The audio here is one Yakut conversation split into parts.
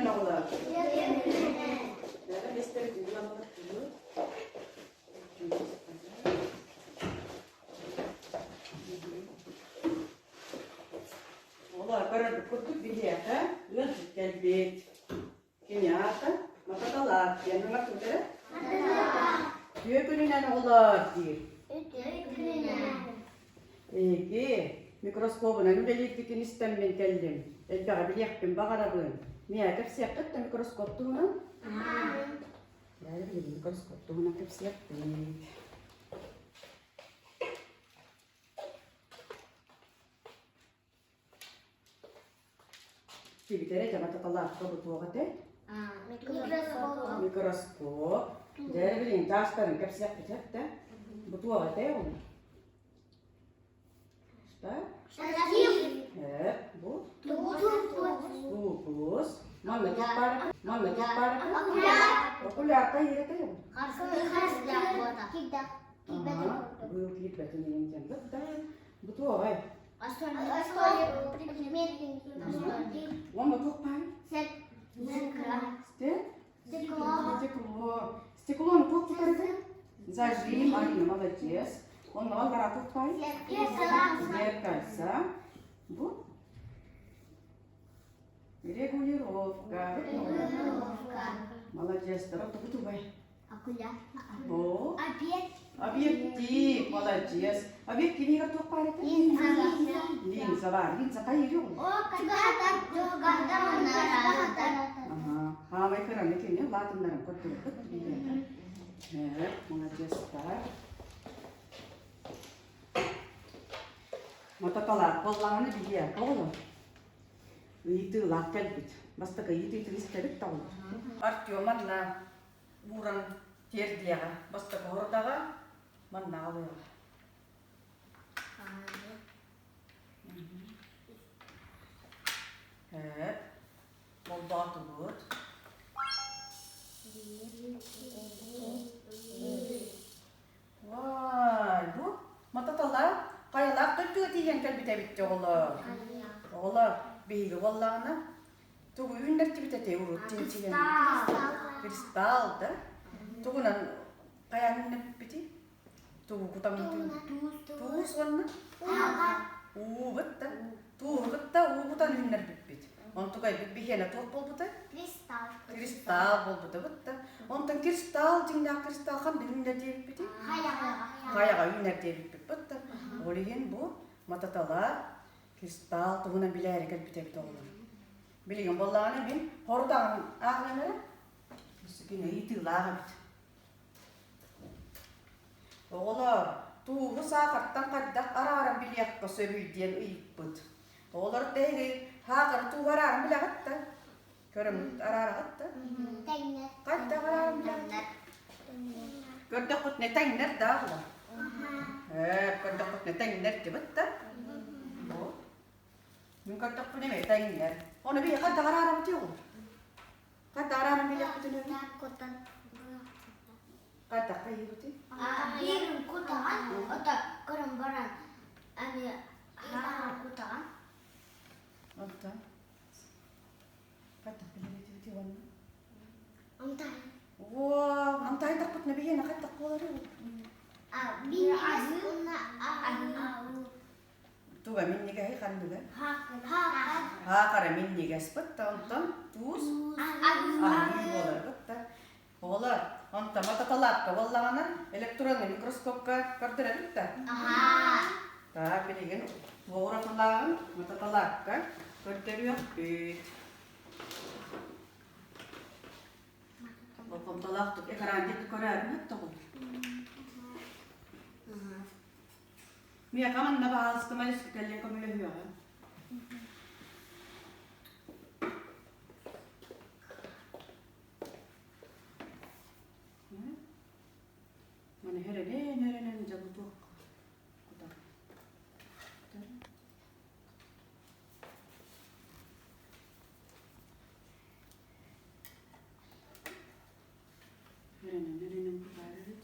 оҕолор. Оҕолор көрөрбүт курдук биһиэхэ ыалдьыт кэлбит. Кини аата Мататалаах диэн ыҥырбыт эрэ. Үтүө күнүнэн оҕолоор диир. Үтүө күнүнэн. Эһиги микроскобунан үлэлииргитин истэммин кэллим. Элбэҕи билиэхпин баҕарабын. Миэхэ кэпсиэххит да микроскоп туһунан? Бары билигин микроскоп туһунан кэпсиэхпит. Тибитэрэ дьэ мататалаахха бу туох этэ? Микроскоп. Микроскоп. Дьэ билигин таастарын кэпсиэхпит этэ. Бу туох этэ ол? Что? Э, бу? Тупус. Манна туох баар? Манна туох баар? Окулярка иирэтэ бу. Быыл киирбэтин иһин диэн да. Бу туоҕай? Уонна туох баар? Стекло. Стеклону туох тутар этэ? Зажим, Арина, молодец. Онно аллара туох баар? Зеркальца. Бу? Регулировка. Молодец. Тубай. О, объектив, молодец. Объективигэр туох баар этэ? Линза баар. Линза хайыыр ол? Ага. Хаамай кыраны кини латыннарын көрдөрбүт билиэтэ. Молодецтар. Мототалаах буоллаҕына билиэ оҕолор. Ыйытыылаах кэлбит. Бастакы ыйытыытын истэбит да оҕолор. Артем манна ууран тиэрдиэҕэ. Бастакы хорудаҕа манна аҕалыаҕа. Эп, холбоотубут. Вай, бу мататала хайалаах дойдуга тиийэн кэлбит эбит оҕолор. Оҕолор, биһиги буоллаҕына Тугу үүннэртибит этэй урут чинчийэн? Кристалл да? Тугунан хайаан үүннэрбиппитий? Тугу кутаммытын? Туус уонна? Уу бытта. Тууһу кытта уу кутан үүннэрбиппит. Онтукайбыт биһиэнэ туох буолбута? Кристалл. Кристалл буолбута бытта. Онтон кристалл дьиҥнээх кристалл ханна үүннэр диэбиппитий? Хайаҕа үүнэр диэбиппит бытта. Ол иһин бу мататала Кристалл туһунан билээри кэлбит эбит оҕолор. Билигин буоллаҕына мин хорудаҕын ааҕыам эрэ. Кини ыйытыылаах эбит. Оҕолор, тууһу саахартан хайдах арааран билиэххэ сөбүй диэн ыйыппыт. Оҕолор тэһиги саахары тууһу арааран билэҕит да? Көрөммүт араараҕыт да? Хайдах арааран билэҕит? Көрдөххүтүнэ тэҥнэр да оҕолор? Ээ, көрдөххүтүнэ тэҥнэр дибит да? Бу. Мин көрдөхпүнэ эмиэ тэҥнэр. Ону биһиэхэ хайдах араарабыт оҕолор? Хайдах арааран билиэхпитин үһү? Хайдах хайыыбытый? Биирин кутаҕан, ото көрөн баран, аны хаһан кутаҕан. Онтон Хайдах билэбитибитий уонна? Амтай. Уо, амтайдахпытына биһиэнэ хайдах буоларый? Минньигэс уонна аһыы. Туга минньигэһи ханныга? Хаакара минньигэс бытта, онтон туус аһыы буолар бытта. Оҕолор, онтон мататалаапка буоллаҕына электронный микроскопка көрдөрөбүт да? Так, билигин уоҕуратылааҕын мататалаапка көрдөрүөхпүт. Болҕомтолоохтук экран диэки көрөөрүҥ тоҕул. Миэхэ манна баһаалыста Малиска кэллин көмөлөһүөҕэ. Маны хэрэнэн эрэнэн дьабытуох кутар. Эрэнэн эрэнэн кутар эбит.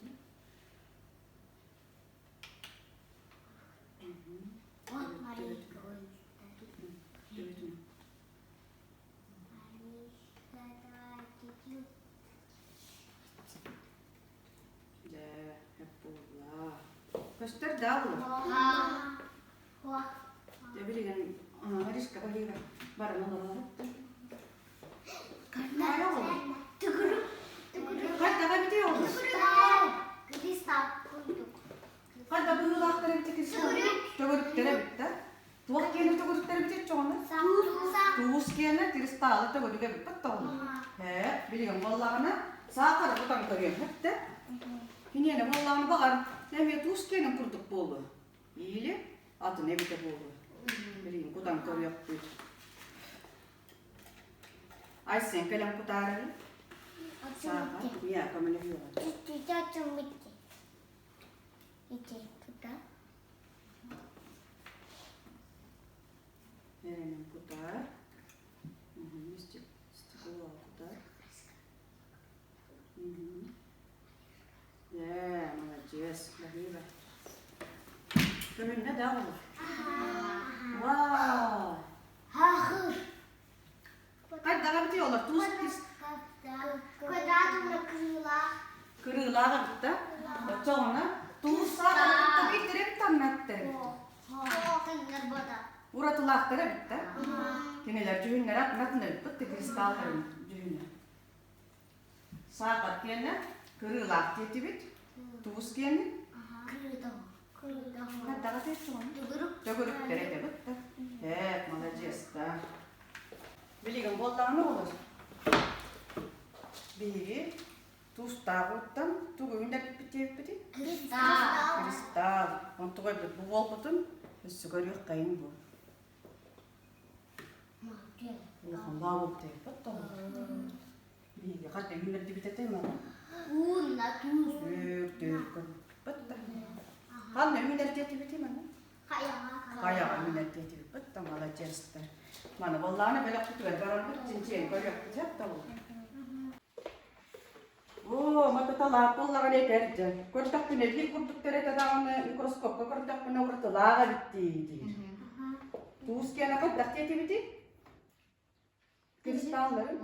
Дьэ, сөп буолла. Көстөр да булар? Дьэ, билигин Маришка баһыыга баран олорор. Хайа оҕолор? Хайдаҕа бити оҕолор? Хайда быһыылаахтар эбит кристалл? Төгүрүктэр эбит да? Туох киэнэ төгүрүктэр эбит чоҕону? Туус киэнэ кристаллы төгүрүк эбит тоҕону. Ээ, билигин буоллаҕына саахары кутан көрүөм эттэ. Киниэнэ буоллаҕына баҕар эмиэ туус киэнин курдук буолуо. Или атын эбитэ буолуо. Билигин кутан көрүөхпүт. Айсен кэлэн кутаарары. Саахар, я көмөлөһүөҕэ. Эрэнэн кутар. Стекло кутар. Ээ, молодец, баһыыба. Көмүннэ да оҕолор? Вау! Хайдаҕа бити олор туус кис кырыылаах эбит да оччоҕуна туустаах эбит да биирдэр эбит аннаттар эбит уратылаахтар эбит да кинилэр дьүһүннэрэ атын эбит да кристалларын дьүһүнэ саахар киэнэ кырыылаах диэтибит туус киэнэ хайдаҕа диэччи төгүрүктэр этэбит да ээ молодец да Билигин буоллаҕына олус. Биһиги туустаах ууттан тугу үүннэрбиппит диэбиппитий? Кристалл. Кристалл. Онтугайбыт бу буолбутун өссө көрүөххэйин бу. Улахан лаабык диэбиппит тоҕо. Биһиги хат үүннэрдибит этэ маны. Уунна туус. Үр көрбүт да. Ханна үүннэрдиэтибитий маны? Хайаҕа үүнэрдиэтибиппит да маладьыастар. Маны буоллаҕына бөлөхпүтүгэр барарбыт чинчийэн көрүөхпүт сөп да буолла. Оо, мататалаах буоллаҕына этэр дьэ. Көрдөхпүнэ биир курдуктар этэ даҕаны микроскопка көрдөхпүнэ уратылаах эбит дии диир. Туус киэнэ хайдах диэтибитий? Кристалларын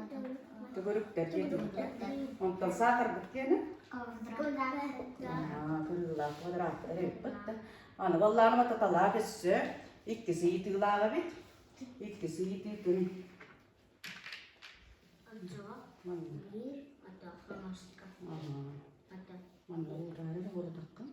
төгүрүктэр диэтибит. Онтон саахарбыт диэни? Кырыылаах квадраттар эбиппит да. Аны баллааны мататалаах өссө иккис ыйытыылаах эбит. Иккис ыйытыытын Манна уураары да буолатахха.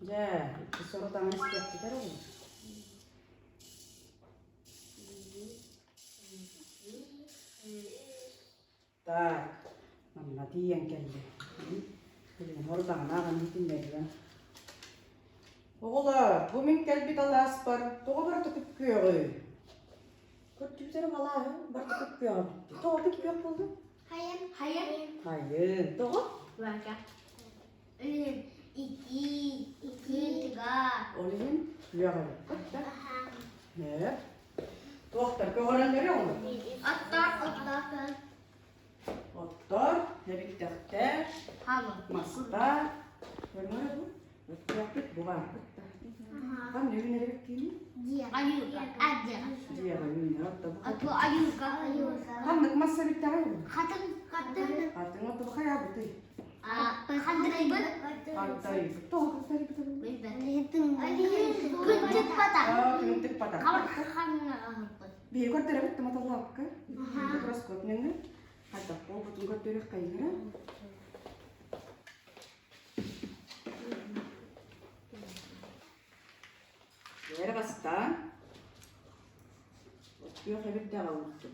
Дьэ, сорутаҥын истиэхпитэр ол. Так, манна тиийэн кэллэ. Билигин хорудаҕына аҕам иһитиннэриэм. Оҕолоор, бу мин кэлбит алааспар тоҕо барыта күп-күөҕүй? Көрдүбүт алааһы барыта күп-күөҕэ бүттэ. Тоҕо күп-күөх буолла? Хайын. Хайын. Хайын. Тоҕо? Ваня. Ити, ити, тыга. Ол иһин күөх эбит. Да? Ээ. Туохтар көҕөрөллөрө оҕолор? Оттор, оттор. Оттор, эбиттэхтэр, мастар. Көрмөрө бу. Өттүөхпүт бу баарбыт да. Ханна үүнэр эбит Аюка. Дьиэҕэ үүнэр отто бу. Ото аюка. Ханнык мас эбиттэҕэй бу? Хатын, хатын. Хатын отто бу хайаабытый? Хантайбыт. Хантайбыт. Тоҕо хантайбыт? Күнтүк пата. Күнтүк пата. Биһиги көрдөрөбүт томатоллоокка. Микроскоп нөҥүө хайдах буолбутун көрдөрүөххэйиҥ эрэ. Эрэ бастаан күөх эбирдээх ылбытым.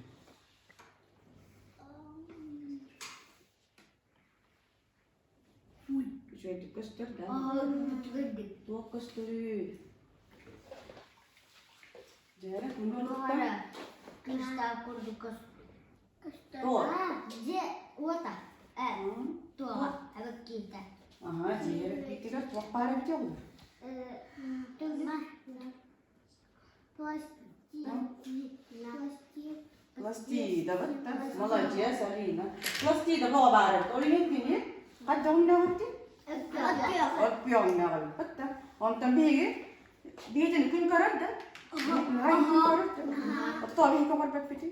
Үчүгэйдик көстөр да? Туох көстөрүй? Дьээрэ, күн Кристалл курдук көстөр. Дьэ, уота. Туоҕа, эбэккиитэ. Аха, дьиэ эбэккиитигэр туох баар эбитэ ол? Пластида бытта. Молодец, Алина. Пластида боҕо баар эбит. Ол иһин кини хайдах өҥнөөҕүттүй? Өппү өҥнөөх эбит. Бытта. Онтон биһиги биһитин күн көрөр да? Күн көрөр да? Оттоо биһиги көрбөппүтүй?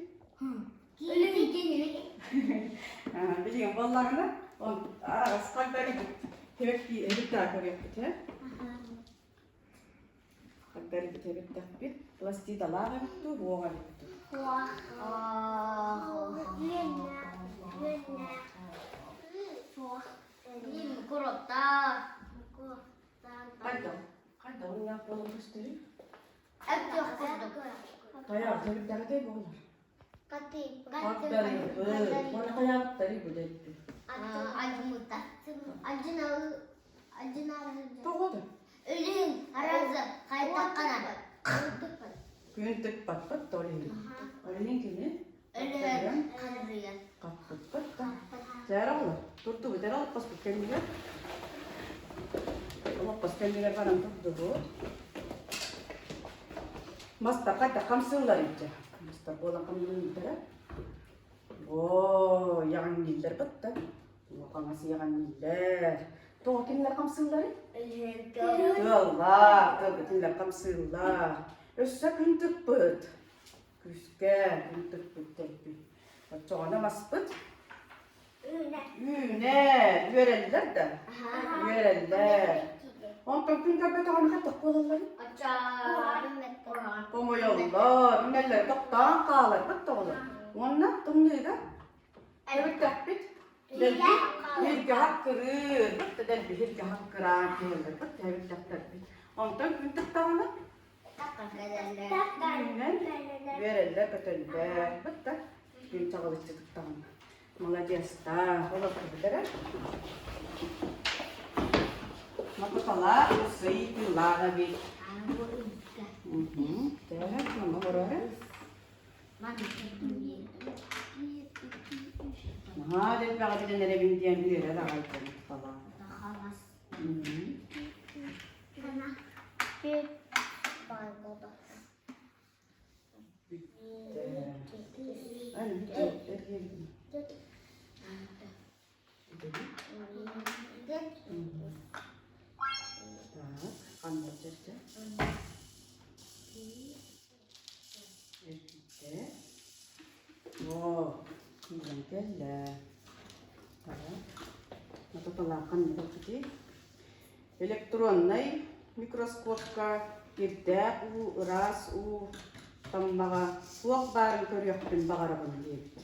Билигин буоллаҕына, араҕас хагдарыйбыт тэбэкки эбит көрүөхпүт ээ. Хагдарыйбыт эбиттэхпит, пластидалаах эбит дуу, уоҕа эбит дуу? Хайдах? Хайдах уҥнаах буолан көстөрүй? Тайаах төрүттэҕитэй буолар. Хагдарыйбыт, уонна хайаабыттарый бу дэтти? Тоҕо да? Өлүн аразы хайдаххана. Күн тыкпаппыт да ол иһин. Ол иһин кини Өлүөн ханырыйан. хаппыппыт да. Чээрэ оҕолор, турдубут эрэ олоппоспут кэннигэр. Олоппос кэннигэр баран турдубут. Мастар хайдах хамсыыллар илдьэ. Мастар буолан хамныыллара. Оо, яҕаҥнииллэр бытта. Хаҥас яҕаҥнииллэр. Тоҕо кинилэр хамсыылларый? Тыаллаах, тыалга кинилэр хамсыыллар. Өссө күн тыкпыт. Күүскэ күн тыкпыт тэлбит. Оччоҕуна маспыт Үүнэр, үөрэллэр да? Үөрэллэр. Онтон күн көрбөтөҕүнэ хайдах буолалларый? Хомойоллор, үнэллэр тохтоон хааларбыт тоҕолор. Уонна тымныыга эбиттэхпит дэлби иһиргэ хаккырыыр, да дэлби иһиргэ хаккыраан киһэллэрбит эбиттэхтэрбит. Онтон күн тахтаҕына Үүнэн үөрэллэр, көтөллөр. Бытта күн чаҕылыччы туттаҕына. Маладьыастар, олордубут эрэ. Макуталаах, сыйтылаах эбит. Так, мама олорор. Наһаа да элбэҕи билэн эрэбин диэн үөрэр аҕай дьон талаан. Оо, кэллэ. Электроннай микроскопка ирдээх уу, ыраас уу таммаҕа туох баарын көрүөхпүн баҕарабын диэбит.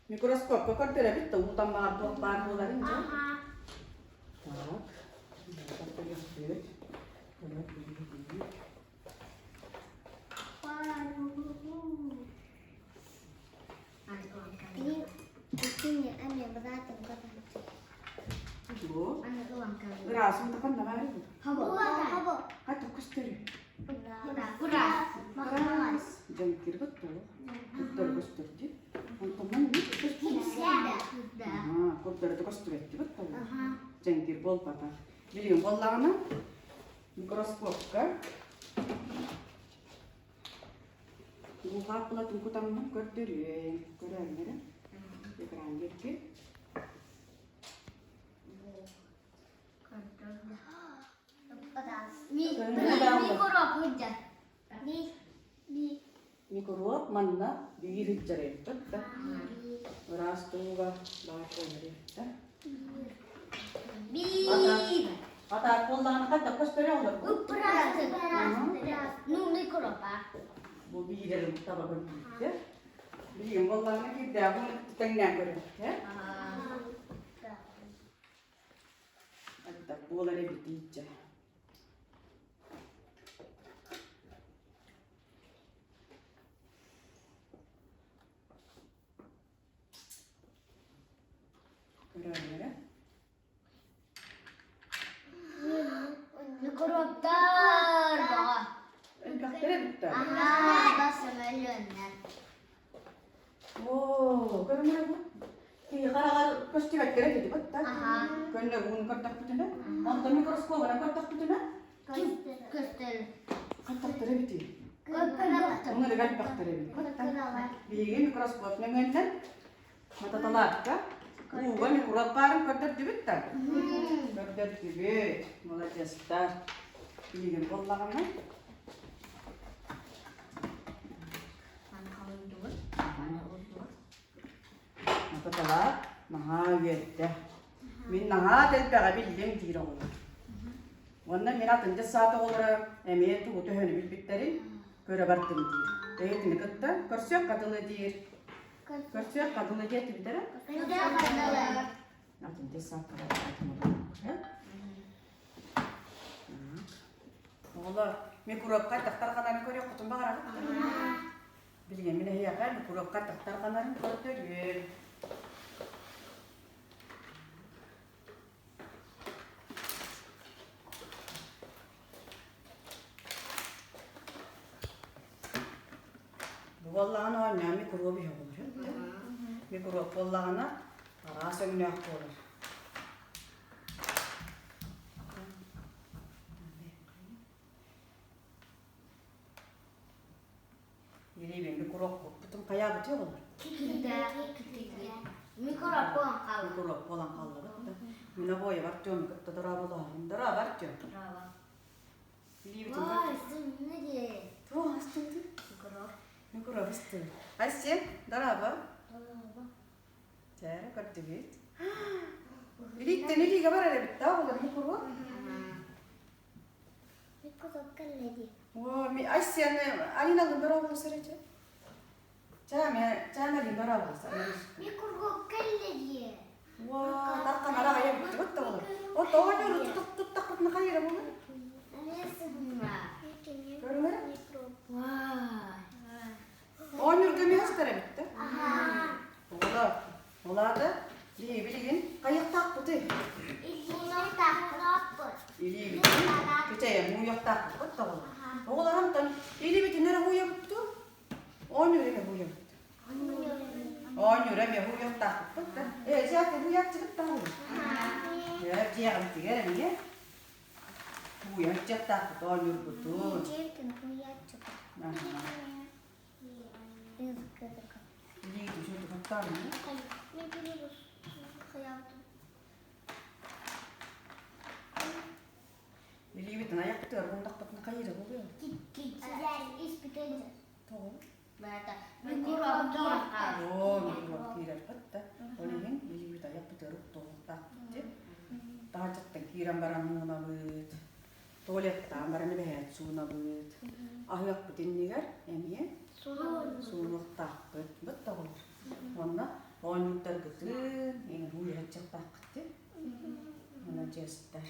Микроскопка көрдөрөбүт да уу таммаҕар туох баар буоларын дьэ. Так, көрүөхпүт. Бу ыраас утахан да баар Хата көстөрү. Ыраас. Дьэҥкирбит туох. Курдары көстөрдү. Онтон курдары да көстүбэттибит туох. Дьэҥкир буолбатах. Билигин буоллаҕына микроскопка Булҕааппылатын кутаммын көрдөрүөм. Көрөөрүҥ эрэ. Экран диэки. Микроп манна биир сылдьар эбит да. Ыраас тууга баар буолар эбит да. Биир. Атаак буоллаҕына хайдах көстөрө олор? Ну, микропа. Бу биирэрин таба көрдүүттэ. Билигин буоллаҕына кирдээҕин тэҥнээн көрүөххэ. Хайдах буолар эбитий дьэ. Көрөөрү. Микроптар баҕа. Элбэхтэрэ бүттэ. Аhaa, бас мөлүөннэр. Оо, көрүҥ бу. Киһи хараҕар көстүбэттэрэ дии бытта. Аhaa. Көннө уун көрдөхпүтүнэ, онтон микроскобунан көрдөхпүтүнэ, Көстөр. Хантахтар эбитий? Ону элбэхтэр эбит. Биһиги микроскоп нөҥүөннэн мататалаакка ууга микроб баарын көрдөрдүбүт да? Көрдөрдүбүт. Молодецтар. Билигин буоллаҕына Мататалаак наһаа үөрдэ. Мин наһаа да элбэҕи биллим диир оҕолор. Уонна мин атын дьыссаат оҕолоро эмиэ тугу төһөнү билбиттэрин көрө бардым диир. Эһитини кытта көрсүөххэ дылы диир. Көрсүөххэ дылы диэтибитэрэ? Атын дьыссаакка Оҕолор, микробка тахтарҕанарын көрүөххүтүн баҕарабыт. Билигин мин эһиэхэ микробка тахтарҕанарын көрдөрүөм. Бу буоллаҕына оонньоон микроб иһэ буолар. Микроб буоллаҕына араас өҥнөөх буолар. Илиибин микроб куппутум хайаабытый оҕолор? Микроб буолан хаалла. Микроб буолан хааллыбыт да. Мин обоебар Артем кытта дорооболоһун. Дорообо Артем. Илиибитин Ой, сынны дии. Туох астынды? Микроб. Микроб ыстыы. Айсен, дорообо. Дорообо. Чээрэ көрдүгүт. Илииттэн илиигэ барар эбит да оҕолор микроб. Микроб кэллэ дии. О, ми Айсен, Алиналын дорооболосор этэ. Чааме, чаамалин дорооболосор. Микроб кэллэ дии. Уа, тарканара айа бүттүбүт да болор. О, тоҕонньору туттахпытына хайыра болор? Көрүҥэр? Оонньуурга миэстэр эбит да? Оҕолор, олаата биһиги билигин хайыахтаахпытый? Илиибитин кичэйэн мууйахтаахпыт да оҕолор. Оҕолор онтон илиибитин эрэ мууйабыт Оонньуур эмэ мууйабыт. Оонньуур эмиэ мууйахтаахпыт да. Ээ, дьээкэ мууйааччыбыт даҕаны. Ээ, дьиэҕитигэр эмиэ мууйан дьиэхтаахпыт оонньуурбутун. Илиибитин айахпытыгар угуннахпытына хайыыра буолуо? Тоҕо? Оо, микроб киирэрбит да. Ол иһин илиибит айахпытыгар уктуохтаахпыт дии. Таһырдьаттан киирэн баран муунабыт. Туалеттаан баран эбэһээт суунабыт. Аһыахпыт иннигэр эмиэ суунуохтаахпыт. Быт да оҕолор. Уонна оонньуурдаргытын эҥин уйуһаччахтааххыт дии. Маладьыастар.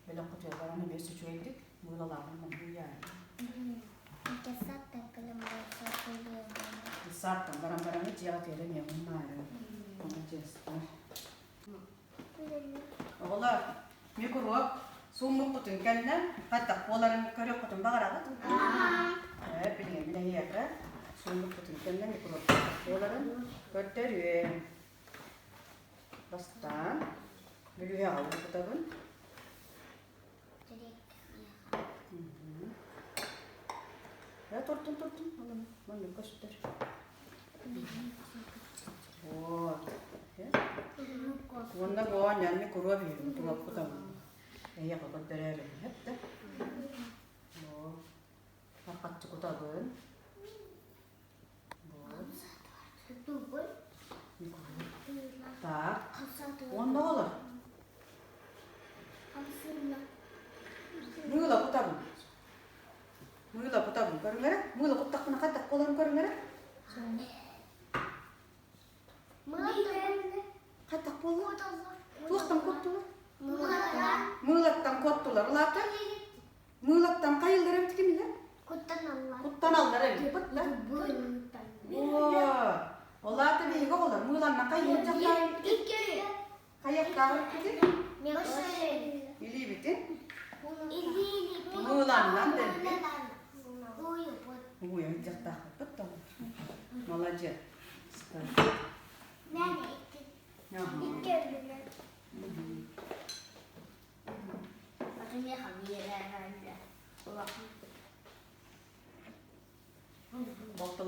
Бөлөххүтүгэр баран эмиэ үчүгэйдик мыылалааҕын уйаайын. Сааттан баран баран дьиэҕэ тиэрэ эмиэ муннаайын. Маладьыастар. Оҕолор, микроб сууммуппутун кэннэ хайдах буоларын көрүөххүтүн баҕараҕыт? Ээ, билигин эһиэхэ сууммуппутун кэннэ микроб хайдах буоларын көрдөрүөм. Бастаан бүлүүһэҕэ уурбутабын. Ээ, туртун, туртун, маннык көстөр. Вот. Уонна бу оонньоон микроб иһин микробпутабын. Эһиэхэ көрдөрөөрү иһэт да. Хаччы кутабын. Вот. Так. Уонна оҕолор. Мыыла кутабын. Мыыла кутабын көрүҥ эрэ. Мыыла куттахпына хайдах буоларын көрүҥ эрэ. Хайдах буолла? Туохтан куттулар? Мыылаттан куттулар. Улаата? Мыылаттан хайыллар эбит кинилэр? Куттаналлар. Куттаналлар эбит. Бытта. Оо, Улаата биһиги оҕолор мыыланна хайыахтаах хайыахтаах эппитин? Илиибитин мыыланнан дэлби. Уйан дьахтаахпыт да Молодец.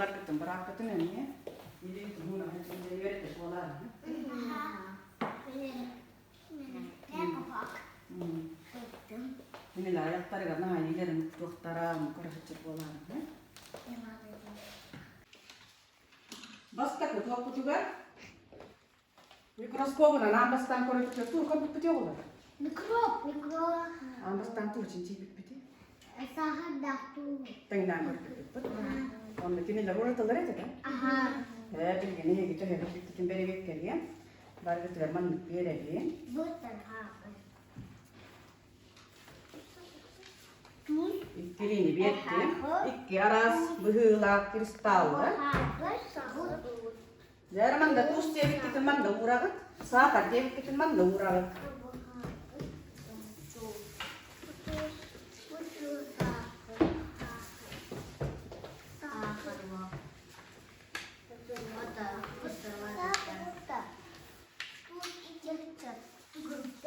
Оҕолоргутун, бырааккытын эмиэ илии туһун аһын үөрэтэ буолаарыҥ. Мин айахтарыгар наһаа илиилэрин туохтара көрө буолаарыҥ. Бастакы туохпутугар микроскобунан аан бастаан көрөбүт туох көрбүппүтүй оҕолор? Микроб. Микроб. Аан бастаан туох чинчийбиппитий? Саахардаах туу. Тэҥнээн көрбүппүт. Онно кинилэр уратылар этэ да? Аха. Ээ, билигин эһиги төһө билбиккитин бэрэбиэккэлиэм. Барыгытыгар маннык биэрэбин. Бутан хаахыр. Туз. Иккилиини биэрдим. Икки араас быһыылаах кристаллар. Дьэ, манна туус диэбиккитин манна уураҕыт, саахар диэбиккитин манна уураҕыт.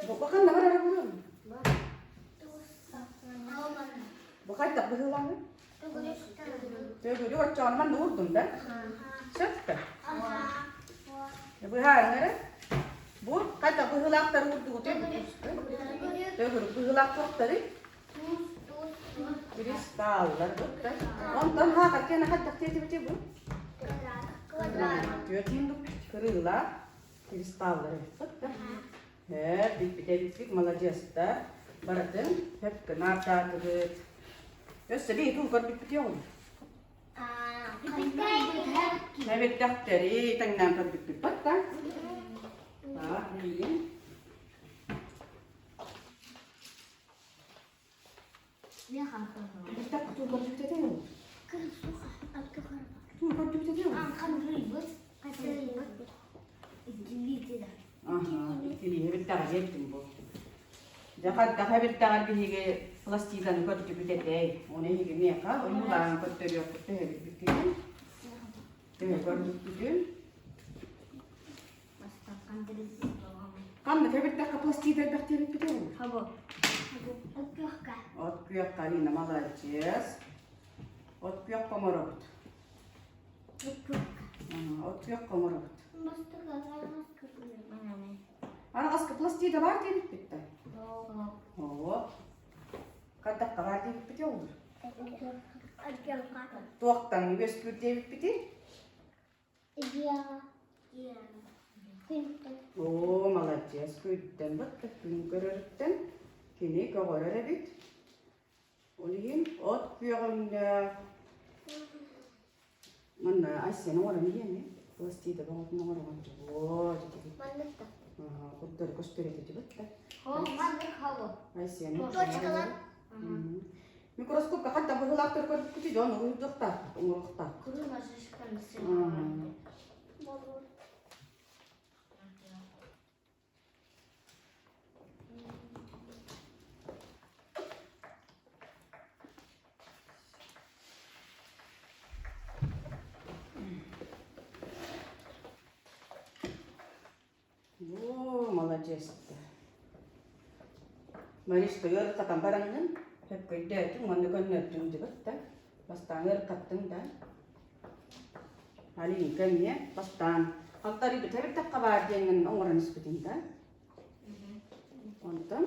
Бу ханна барара буолуо? Бу хайдах быһыылааҕый? Төгүрүк оччоҕуна манна уурдум да? Сөп да? Быһаарыҥ эрэ. Бу хайдах быһыылаахтары уурдугутуй? Төгүрүк быһыылаах туохтарый? Кристаллар бытта. Онтон хаахар киэнэ хайдах диэтибитий бу? Түөрт мундук кырыылаах кристаллар эбит бытта. Ээ, бүппүт маладьыастар. Барытын сөпкө наардаатыбыт. Өссө биһиги тугу көрбүппүтүй оҕолор? Эбиттэхтэри тэҥнээн көрбүппүт батта. Так, билигин. Эбиттэх тугу көрбүппүт этэ Тугу көрбүппүт этэ Иккилииһи бүттэҕэ диэбитим бу. Дьэ хайдах эбиттэҕэр биһиги пластиданы көрдүбүт этэй. Ону эһиги миэхэ ойуулаан көрдөрүөххүт төһө билбиккитин, төһө көрбүккүтүн. Ханна кэбиттэххэ пластида элбэх диэбиппит ол? От күөх Алина маладьыас. От күөх оҥоробут. От күөх оҥоробут. Араҕаска пластида баар диэбиппит да? Оо. Хайдахха баар диэбиппит олор? Туохтан үөскүүр диэбиппитий? Оо, маладьыас, күнтэн бытта күн көрөрүттэн кини көҕөрөр эбит. Ол иһин от күөҕүҥнээх манна Айсен оҥорон иһиэми пластида бөҕөтүн оҥороҕун дьолуо курдары көстөр этитибит да Айсен Микроскопка хатта быһыылаахтар көрбүккүтүй дьон уһуйдуохтаахпыт оҥоруохтаахпыт. Оо, маладьыастар. Маришка ыарырҕатан бараҥҥын, сөпкө өйдөөтүҥ уонна көннөрдүҥ дибит да, бастаан ыарырҕаттыҥ да. Алинка эмиэ бастаан халтарыйбыт эбиттэххэ баар диэҥҥин оҥорон испитиҥ да. Онтон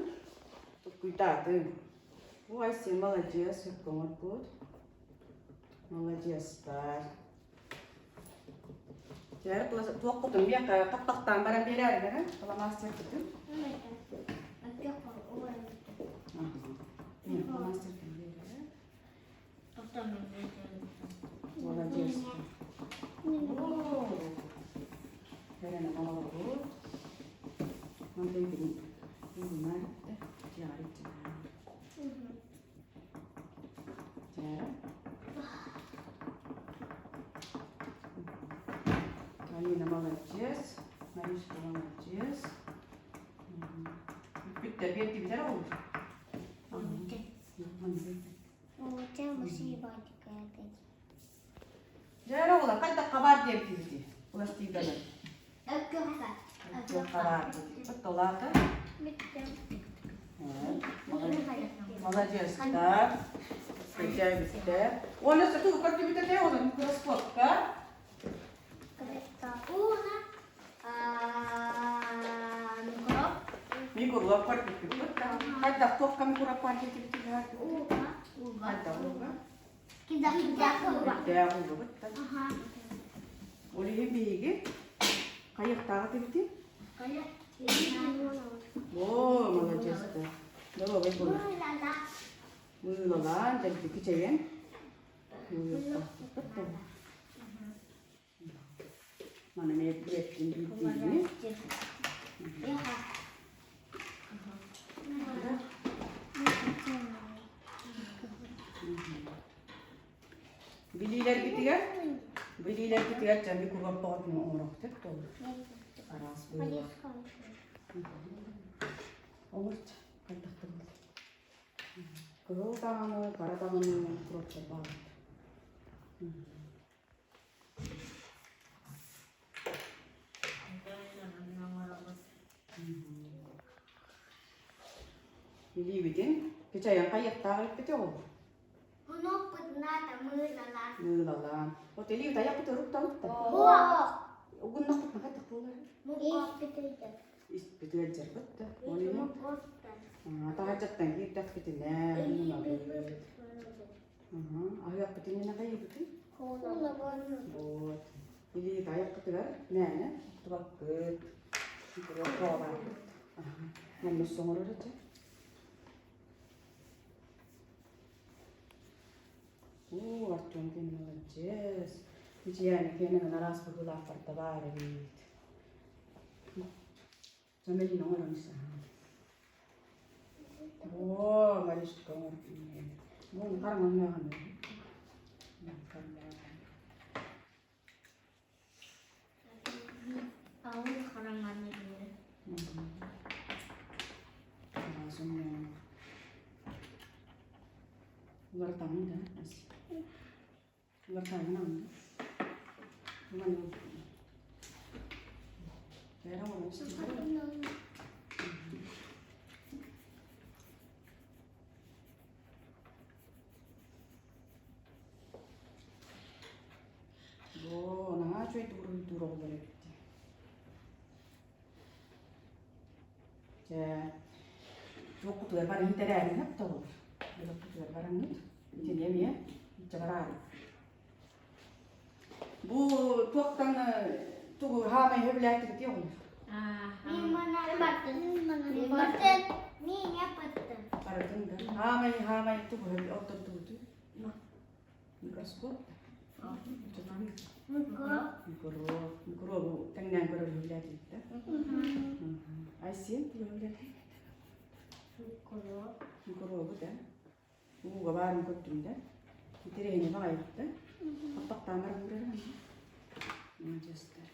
толкуйдаатыҥ. Ой, сен маладьыас, сөпкө оҥорбут. Маладьыастар. Дьэ, туоххутун миэхэ хаппахтаан баран биэрээрин эрэ, фломастеркытын. Фломастеркын биэрээр. Молодец. Эрэнэ оҥоробут. Онтон билин Алина молодец, Маришка молодец. Бүттэ, биэрдибитэр ол. Дьэ, оҕолор, хайдах хабаар диэбитибити? Пластиданан. Хабаар диэбит. Толаата. Молодецтар. Өйдөөбүттэр. Уонна сатыы көрдүбүт этэ, ол микроскопка. Уна микроб. Микроб көрдүбүт. Хайдах туохка микроб диэтибитигэр? Уга. Хайдах уга? Кидах кидах уга. Кидах угабыт. Ол иһин биһиги хайыахтааҕы этибитий? О, молодец-то. Доруобай буолар. Мыылалаан, дэлби кичэйэн. Маны эмиэ биэттин биирдиини. Билиилэрбитигэр, билиилэрбитигэр дьэ микробоҕотун оҥорохтор буолар. Араас быһыылаах. Оҥорт, хайдахтар Кыһыл даҕаны, хара даҕаны микробтар бааллар. Илиибитин кичэйэн хайыахтаах эппити ол? Мыылалаан. Вот илии тайахпыт уруктабыт да? Угуннахпыт хайдах буолар? Испит ыалдьарбыт да. Ол иһин таһырдьаттан киирдэхпитинэ муунабыт. Аһыахпытын иннинэ хайыыбытый? Вот. Илии тайахпытыгар мээнэ туттубаппыт. Манна соҥорор этэ. Уу, Артем кин молодец. Мичийээни киэнэ араас быһыылаахтарда баар эбит. Самелин оҥорон саһаан. Оо, Маришка оҥорбун. Бу хараҥа Аул хараҥаны биэрэр. Уларытаҕын да Уларытаҕын Оо, наһаа үчүгэй уруһуйдуур оҕолор эбит дии. Дьэ, туоххутугар баран тэрээриҥҥит да ол. Туоххутугар бараҥҥыт. Итини эмиэ илдьэ бараарыҥ. Бу туохтан тугу хаамай сөбүлээттигит дии оҕолор? Барытын да. Хаамай, хаамай тугу ордордугутуй? Микроскоп. Микроб. Микробу тэҥнээн көрөр үһүлээтибит да. Айсен үһүлээтибит. Микробу да. Ууга баарын көрдүм да. Интэриэһинэй баҕайыбыт да. Хаппахтаан баран көрөр Молодецтар.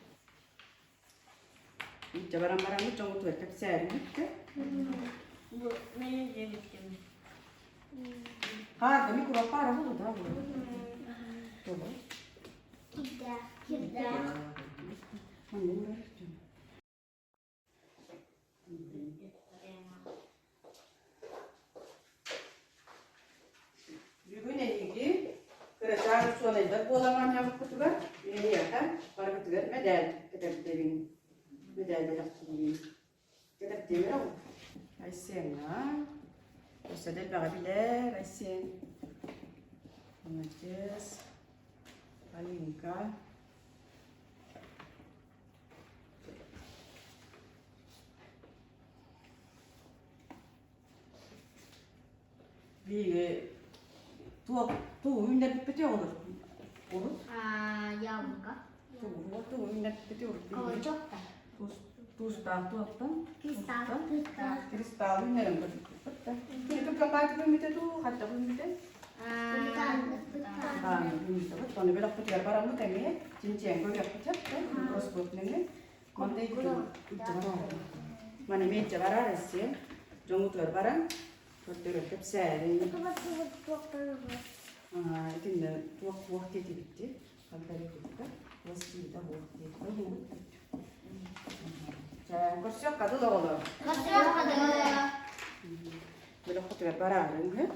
Илдьэ баран бараммыт дьоҥҥутугар кэпсээрибит да. Бу мен дьэбиттим. Хаарга микроб баара буолуо да буолуо. Тоҕо? Кирдээх. Кирдээх. Манна урар дьон. Бүгүн эһиги кырачаан учуонайдар буолан оонньообуккутугар эһиэхэ барыгытыгар мэдээл кэтэрдэбин. Мэдээл бэлэхтиибин. Кэтэрдиэмэр ол. Айсеҥҥа. Өссө да элбэҕи билэр Айсен. Молодец. Алинка. Биһиги туох тугу үүннэрбиппитий оҕолор? Урут? Яблоко. Тугу тугу үүннэрбиппитий урут? Кабачок да. Туустаах туохтан? Кристалл. Кристалл үүннэрэн көрбүппүт да. Кини үүммүтэ дуу, хайдах үүммүтэ? Ону бөлөхпүтүгэр бараммыт эмиэ чинчийэн көрүөхпүт сөп да микроскоп нөҥүө Манна илдьэ бараар. Маны эмиэ илдьэ бараар эссе. Дьоҥҥутугар баран көрдөрөр кэпсээриҥ. Итиннэ туох туох диэтибитти. Хагдарыйбытта. Пластида буох диэтибит. Көрсүөх кадыл оҕолор. Көрсүөх кадыл. Бөлөххүтүгэр бараарыҥ.